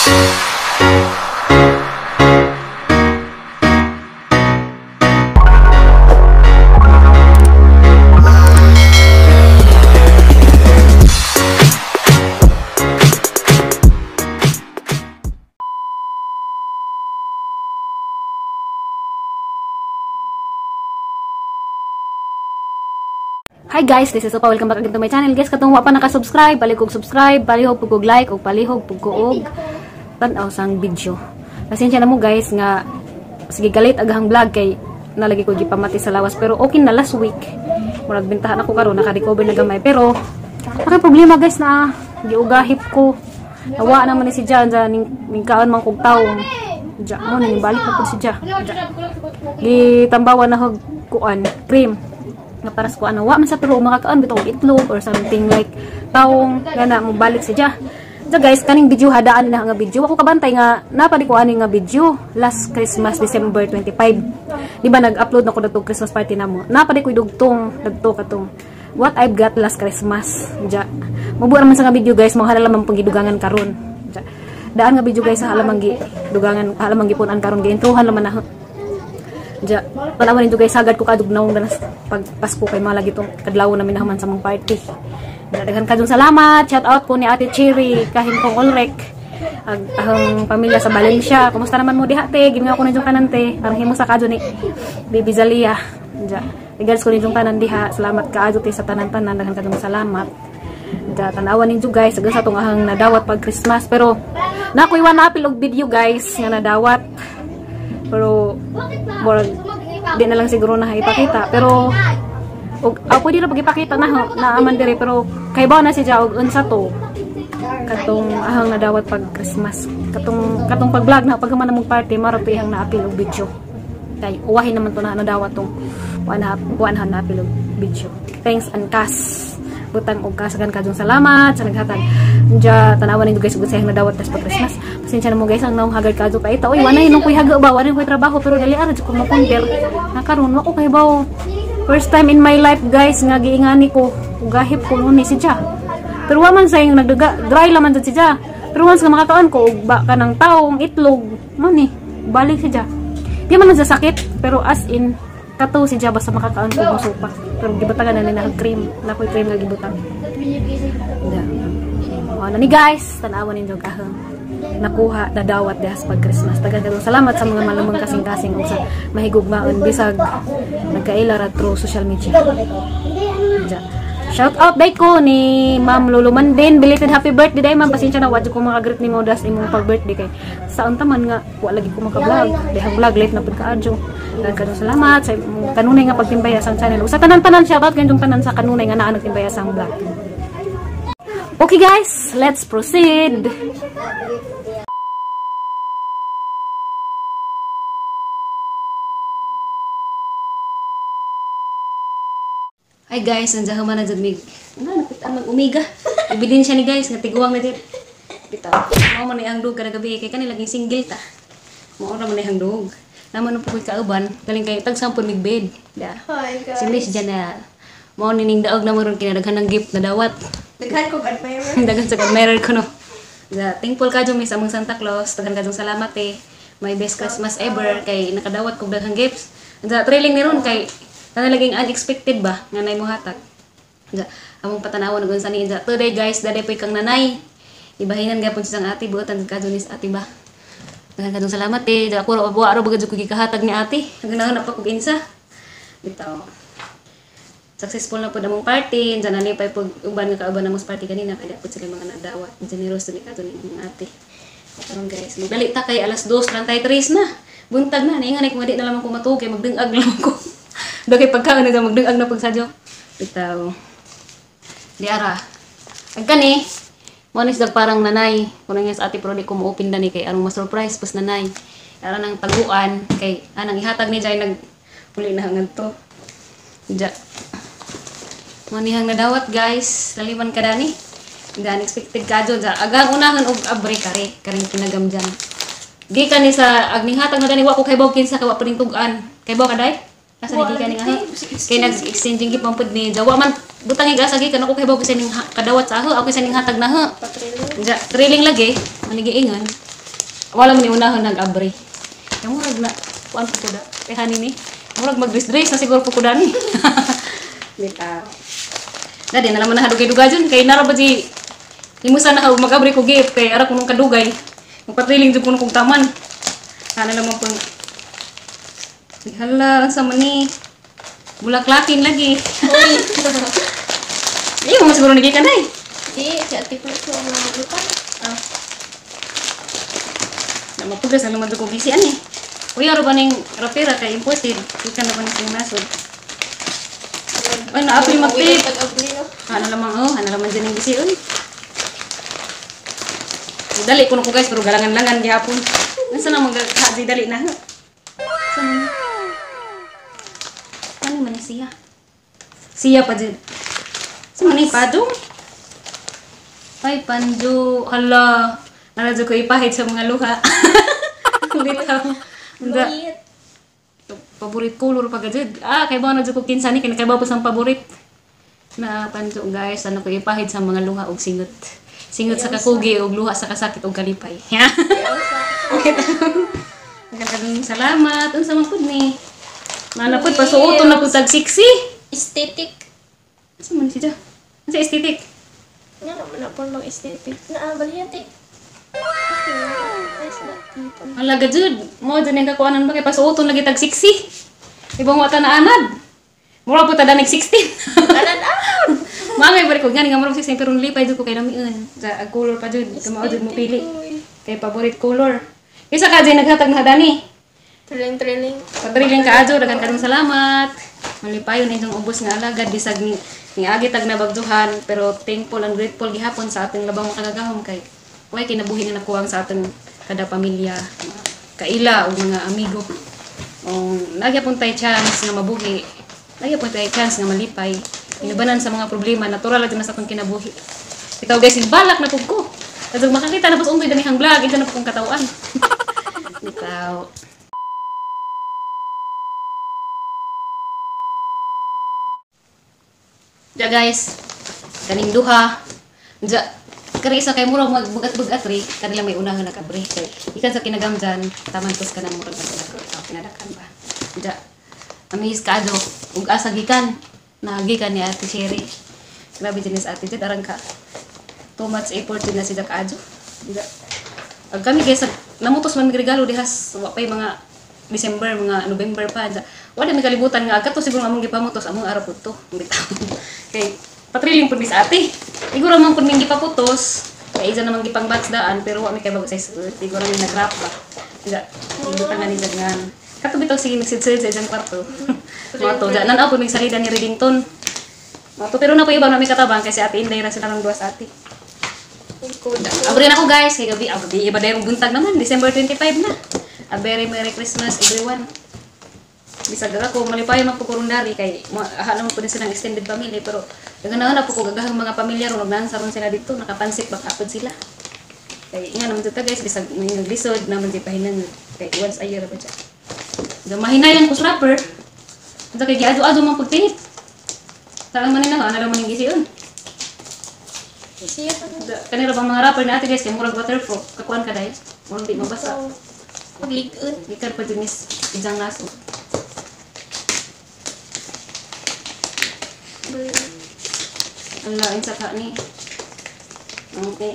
Hi guys, this is Opa. Welcome back again to my channel. Guys, katong wa pa naka-subscribe, palihog subscribe, palihog pug og like, ug palihog pug og tan-aw sang video. Pasensya na mo guys nga sige galit agahang vlog kay nalagi ko gipamati sa lawas, pero okay na last week. Murag bintahan ako karon, naka-recover na gamay, pero naka problema guys na giugahip ko. Nawa naman ni si Jan ning kaon man kog taong. Ja mo ning balik na pud si Ja. Gitambawan na hog kuan cream. Nga para sa kuan wa man sa pero makakaon bitaw itlog or something like taong nga na mobalik si Ja. So guys, kaning video hadaan na nga video. Ako kabantay nga napadi ko ani nga video last Christmas December 25. Di ba nag-upload na ko dadtong Christmas party namo. Napadi ko dugtong dagto katong what I've got last Christmas. Ja. Mubuo naman sa nga video guys, mo hala man panggidugangan karon. Ja. Daan nga video guys sa halamang gidugangan, halamang gipun-an karon, giintrohan naman na. Ja, tanawan ninyo guys, sagad ko kadugnaw na pag Pasko kay malagi tong kadlaw namin naman sa mong party. Daghan kadung salamat. Shout out ko ni Ate Cherry kahin kong Ulrich. Ang pamilya sa Valencia. Kumusta naman mo diha te? Gingaw ko ninyong tanan te. Parang himo sa kadyo ni Baby Zalia. Ja, regards ko ninyong tanan diha. Salamat kaadyo te sa tanan-tanan. Daghan kadung salamat. Ja, tanawan ninyo guys, sa tong ahang nadawat pag Christmas, pero nakoy wa na apil og video guys nga nadawat. Pero murag di na lang siguro na ipakita, pero og pwede na pag-ipakita na naaman dire, pero kay ba na si Ja og unsa to katong ahang nadawat pag Christmas, katong katong pag-vlog na pag human namong party maro to ihang naapil og video kay uwahin naman to na nadawat tong wa na naapil og video. Thanks and cash butang og kasagan kadung salamat sa naghatag. Ja, tanawan ninyo guys ug sayang nadawat tas pag Christmas. Pasensya na mo guys ang naong hagad kadto pa ita. Oy, wanay nung koy haga ba, wanay koy trabaho, pero dali ara jud ko mapundel. Nakaron wa ko kay bawo. First time in my life guys nga giingani ko, ugahip ko ni si Ja. Pero wa man sayang nagduga, dry la man jud si Ja. Pero once nga makatuon ko og ba kanang taong itlog, mo ni balik si Ja. Di man sa sakit, pero as in kato si Ja basta makakaon ko og sopa. Pero gibutangan na ni na cream, na koy cream nga gibutang. Ja. Ano ni guys, tanawan ninyo kahang nakuha nadawat dihas pag Christmas. Tagan kadung salamat sa mga malamang kasing-kasing ug sa mahigugmaon bisag nagkaila ra through social media. Ja. Shout out day ko ni Ma'am Lolo Mandin. Belated happy birthday day ma'am. Pasensya na wa jud ko makagreet nimo das imong pag-birthday kay sa unta man nga wa lagi ko maka-vlog. Dihang vlog late na pud kaadyo. Daghang kadung salamat sa imong kanunay nga pagtimbaya sa channel. Ug sa tanan-tanan shout out kanjong tanan sa kanunay nga naa nagtimbaya sa vlog. Okay guys, let's proceed. Hi guys, nandiyan man na jud mig. Ano napit ang mag-umiga. Ibilin siya ni guys nga tiguang na jud. Bitaw. Mao man ni ang dug kada gabi kay kani laging single ta. Mao ra man ni ang dug. Naman po koy kauban, galing kay tag sampun mig bed. Da. Hi guys. Si Miss Janelle. Mao ni ning daog na mo ron kinadaghan ng gift na dawat. Daghan kog admirer. Daghan sa admirer ko no. Da, thankful ka jud mi sa among Santa Claus. Daghan kadung salamat eh. My best Christmas ever kay nakadawat kog daghang gifts. Da, thrilling ni ron kay tanan laging unexpected ba nga nay mohatag. Da, among patanawon og unsa ni da. Today guys, daday poy kang nanay. Ibahinan gapon sa ate, buotan ka jud ni sa ate ba. Daghan kadung salamat eh. Da ako ra wa ra jud ko gikahatag ni ate. Naganahan na pa kog insa. Bitaw. Successful na pud among party. Diyan na ni pay pug uban nga kauban among party kanina kay dapat sila mga nadawat. Generous ni kadto ni among ate. Karon guys, magdali ta kay alas 2:33 na. Buntag na niingan ko di na lamang ko matuog kay magdengag lamang ko. Dagay pagkaon na magdengag na pagsadyo. Bitaw. Di ara. Ag kani mo ni siya parang nanay. Kuno nga sa ate pero di ko mo-open dani kay arong ma-surprise pas nanay. Ara nang taguan kay anang ihatag ni Jai nag uli na ngadto. Ja. Manihang nadawat guys, laliman ka dani. Hindi unexpected ka dyan. Agang unahan og abre kare, karing pinagamdyan. Gikan ni sa agning hatag na dani wa ko kay baw kinsa ka wa pa ning tug-an. Kay baw ka day? Asa ni gikan ni nga? Kay nag-exchanging gift man pud ni Jawa man butang ig asa gikan ako kay baw kinsa ning kadawat sa aho, ako kinsa ning hatag na ho. Ja, thrilling lagi, manigiingon. Wala man ni unahon nag-abri. Kaya murag na kuan po ko da. Kay hani ni. Murag mag-dress na siguro po ko dani. Bitaw. Dadi na naman na dugay-dugay jud kay nara ba di himusa na ka mag-abri ko gift kay ara ko nung kadugay. Magpatriling jud ko nung kog taman. Ana naman pong hala, ang sama ni bulaklakin lagi. Uy. Iyo mo siguro naging kanay. Di, si Ate Flor ko ang nagutan. Ah, Na mapugas na naman ko gisian eh. Uy, aro ba ning rapera kay imported? Ikan na ba ni siyang nasod? Ay, naapil mag-tip. Pag-abli, no? Ano lamang oh, ano lamang dyan ang gisi oy. Dali ko na ko guys, pero galangan-langan gihapon. Nasa na mag dali na. Sa man? Ano man ni siya? Siya pa dyan. Sa man ni padong? Ay, panjo. Hala. Nara ko ipahid sa mga luha. Bitaw. Unda. Luit. Paborit color pa gajud. Ah, kay ba na jud ko kinsa ni kay ba po sang paborit na panjo guys, ano ko ipahid sa mga luha og singot. Singot sa kakugi og luha sa kasakit og kalipay. Daghang salamat. Unsa man pud ni? Mana pud pasuoton na pud tag 60. Aesthetic. Unsa man siya? Unsa aesthetic? Nga naman na po mag-aesthetic. Na, balhin ti. Okay. Nice na dito. Hala gajud. Mo jud ning kakuanan ba kay pasuoton lagi tag 60. Ibang wa ta na anad. Mura po ta danig 16. Anad ah! Mangay balik ko gani nga murag 16 pero nilipay jud ko kay lamian. Sa ag color pa jud, kamao jud mo pili. Kay favorite color. Isa ka jud naghatag na dani. Thrilling, thrilling. Patriling ka adyo, daghan kadong salamat. Malipayon inyong ubos nga alagad bisag ni ni agi tag nabagduhan pero thankful and grateful gihapon sa ating labang makagagahom kay way kinabuhi nga nakuha sa atong kada pamilya, mga kaila o mga amigo. Ug nagyapon tay chance nga mabuhi, nagyapon tay chance nga malipay. Inubanan sa mga problema, natural lang na sa atong kinabuhi. Ikaw guys, balak na pud ko. Kasi makakita na po sa untoy danihang vlog, ito na po kong katawan. Ikaw. Ja guys, kaning duha. Ja, kari isa kay murag magbugat-bugat ri, kanila may unahan nakabre kay ikan sa kinagamjan, taman tos kanang murag nagbugat kinadakan ba. Ja, amis kaado ug asa gikan nagikan ni Ate Sherry. Grabe din sa Ate Jed, arang ka. Too much effort din na si Jack Adjo. Ja. Ag kami guys, namutos man mig regalo dihas wa pay mga December, mga November pa. Ja. Wala may kalibutan nga agad to siguro among gipamutos among araw po to. Bitaw. Kay patriling pud mi sa ate. Iguro man pud ming gipaputos. Kay isa namang gipang box daan pero wa mi kay bago sa isuot. Iguro mi nag-wrap ba. Ja. Ibutangan ni daghan. Kato bitaw sige nagsid-sid sa isang kwarto. Mga to, ja, nan-aw pud mig salida ni Redington. Mga to, pero na po iba na may katabang kasi Ate Inday ra sila ng duwa sa ate. Abre na ko guys, kay gabi, gabi iba dayong buntag naman, December 25 na. A very Merry Christmas everyone. Bisag ako malipayon man po ko dari kay aha naman po din silang extended family pero daghan na po ko gagahang mga pamilya ron nagnahan sa ron sila dito nakapansit baka apod sila. Kay nga naman ta guys bisag may naglisod naman di pahinang kay once a year ba siya. Do mahinayan ko sa wrapper. Unsa kay giadto-adto man pagtinit. Saan man nila ana man ning gisiun. Siya pa. Kanila bang mga wrapper na ate guys kay murag waterproof. Kakuan ka dai. Murag di mabasa. Paglig-un. Gikan pa din is ijang naso. Ang lain sa ka ni. Okay.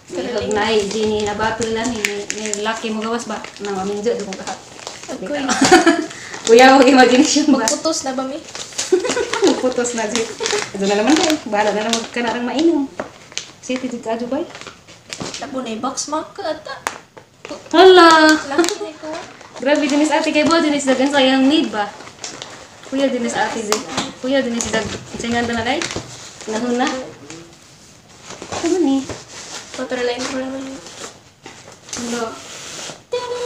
May nay, di ni nabattle na ni. May laki mo gawas ba? Nang aminjo do kong kahat. Agoy. Kuya, ang imagination ba? Magputos na ba mi? Magputos na di. Ito na naman tayo. Bahala na naman ka na rin mainom. City di ka, Dubai. Tapo na box mark ata. Hala! Laki na ko. Grabe din is ate kay Bo, din is dagan sa iyang need ba? Kuya din is ate di. Kuya din is dag. Singan na kay. Nahuna. Ano ni? Waterline ko naman yun. Hello.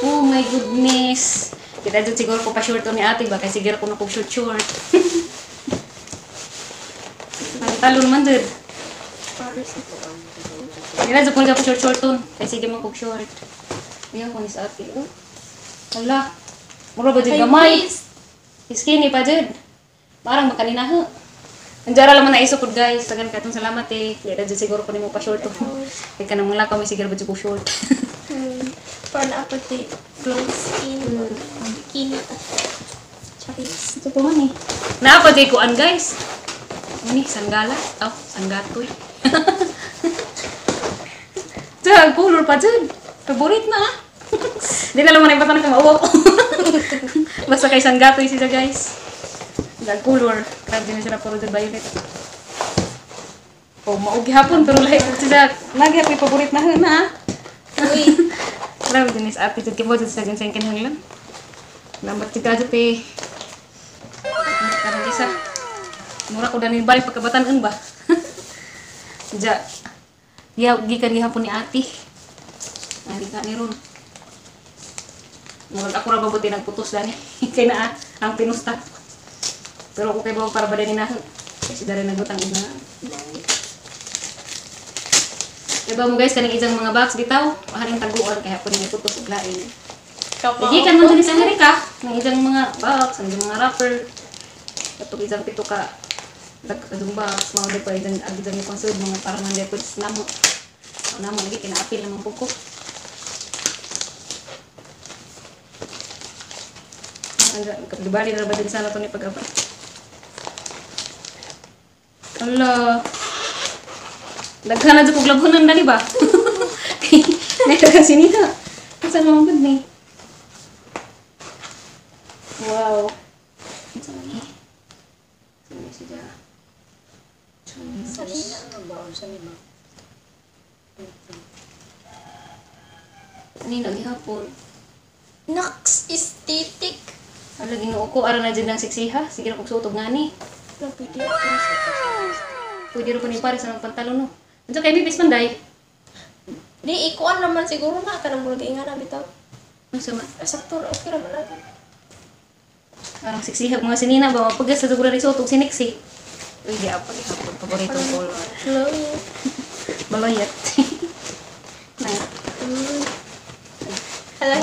Oh my goodness. Kita dyan siguro ko pa short ni ate ba? Kasi siguro ko na kong short short. Talon man dyan. Paris ito. Kaya dyan ko pa short short ton. Kasi sige man kong short. Ayan ko ni sa ate. Oh. Hala. Mura ba dyan gamay? Skinny pa dyan. Parang makaninaho. Andiyan lang man na isukod guys. Tagan katong salamat eh. Kaya dyan siguro ko nimo pa short. Kaya ka nang mula kami siguro ba dyan ko short. Para na ako ti glow skin. Bikini. Charis. Ito po man eh. Naa pa jay kuan, guys. Ano ni sanggala? Oh, sanggatoy. Diyan, color pa dyan. Favorite na ah. Di na lang man ibatan ka mauwaw ko. Basta kay sanggatoy siya, guys. Dag color. Grabe na sila puro dyan violet. Oh, mao gihapon pero lahi po siya. Lagi ako favorite na na ah. Uy. Grabe din is ate jud kibo jud sa jud sa kinahanglan. Lambat jud ka jud eh. Karon isa. Mura ko danin balik pagkabatan ba. Ja. Diya gikan gihapon ni ate. Ari ka ni ron. Murag ako ra babuti nagputos dani. Kay naa ang pinusta. Pero ako kay bawo para ba dani na. Kasi dari nagbutang ina. Diba mo guys, kaning isang mga box bitaw, haring taguan kaya po ni putos og lain. Gikan man dyan sa Amerika, ng isang mga box, ang mga wrapper. Katong isang pito ka atong box, mao di pa isang ang isang konsod mga parang man di namo. Namo lagi kinaapil naman po ko. Ang gibali na ba din sana to ni pag-abot. Ala. Daghan na jud kog labhonan dali ba? May daghan sinita. Asa man gud ni? Wow. Asa man ni? Asa man siya? Sanina nga ba? Sa ni ba? Kanina gihapon. Nox aesthetic. Ala Ginoo ko ara na jud ang siksiha. Sige ra kog suot og ngani. Pwede. Pwede ra ko ni pare sa mga pantalon no. Unsa kay mipis man day? Di ikuan naman siguro na kanang murag inga na bitaw. Unsa man? Sakto ra, okay ra man natin. Parang siksihag mga sinina ba mapagas sa dugura ni suot og siniksi. Uy, di apa gihapon paboritong color. Hello. Balayat. Na. Hala.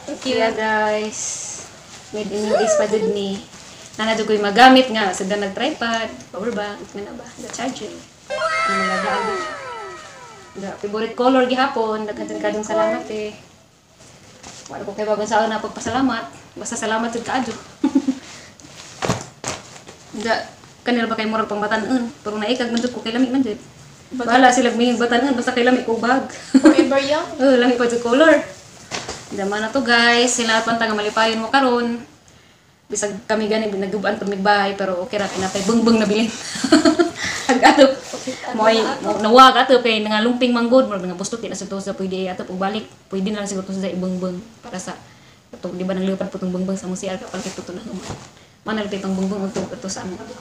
Thank you. Yeah, guys. Made in US pa jud ni. Nana jud ko'y magamit nga sa nag tripod, power bank, nga na ba, the charger. Ang mga gabi. The favorite color gihapon, daghan jud kadong salamat eh. Wala ko kay bagong saon na pagpasalamat. Basta salamat jud kaadyo. Da kanila ba kay murag pangbatan-on, pero naikag man jud ko kay lami man jud. Bahala sila may batan-on basta kay lami ko bag. Forever young. Oh, lami pa jud color. Dama na to guys, sila pan nga malipayon mo karon. Bisag kami gani nagubaan pud migbahay pero okay ra kinapay bungbung na bilin. Ag ato moy nawag ato kay nga lumping manggod murag nga bustot di na sa sa pwede ato pug balik. Pwede na lang siguro sa ibungbung para sa atong di ba naglupad po tong bungbung sa musial kapal kay tuto na human. Manalipay pang bungbung unto ato sa among ato.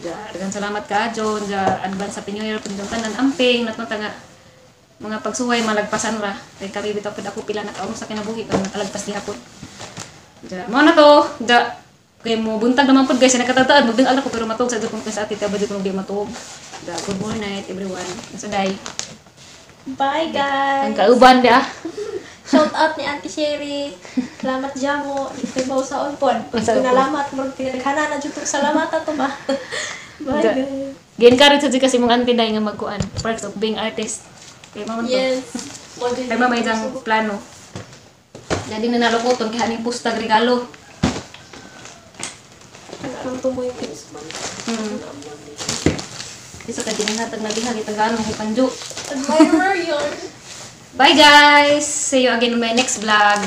Ja, daghang salamat ka John, ja advance Happy New Year pud tanan amping natno ta nga mga pagsuway malagpasan ra kay kami bitaw pud ako pila na kaon sa kinabuhi pero nakalagpas gihapon. Ja, mao na to. Ja, kay mo buntag naman pud guys, nakatataad magdung-al ako pero matuog sa jud kung sa ati ba jud kung di matuog. Ja, good morning everyone. Sa day. Bye guys. Ang kauban di ah. Shout out ni Auntie Sherry. Salamat jamo. Di ko bawsaon pod. Salamat murag tinaghanan na jud tong salamat ato ba. Bye guys. Gi-encourage sa jud kasi mong auntie day nga magkuan. Perks of being artist. Kay mama to. Yes. Kay mama jang plano. Jadi nanalokoton kay haning pustag regalo. Ang tumoy yung man. Isa ka din natag na diha gitaganon ko panjo. Admirer yun. Bye guys. See you again in my next vlog.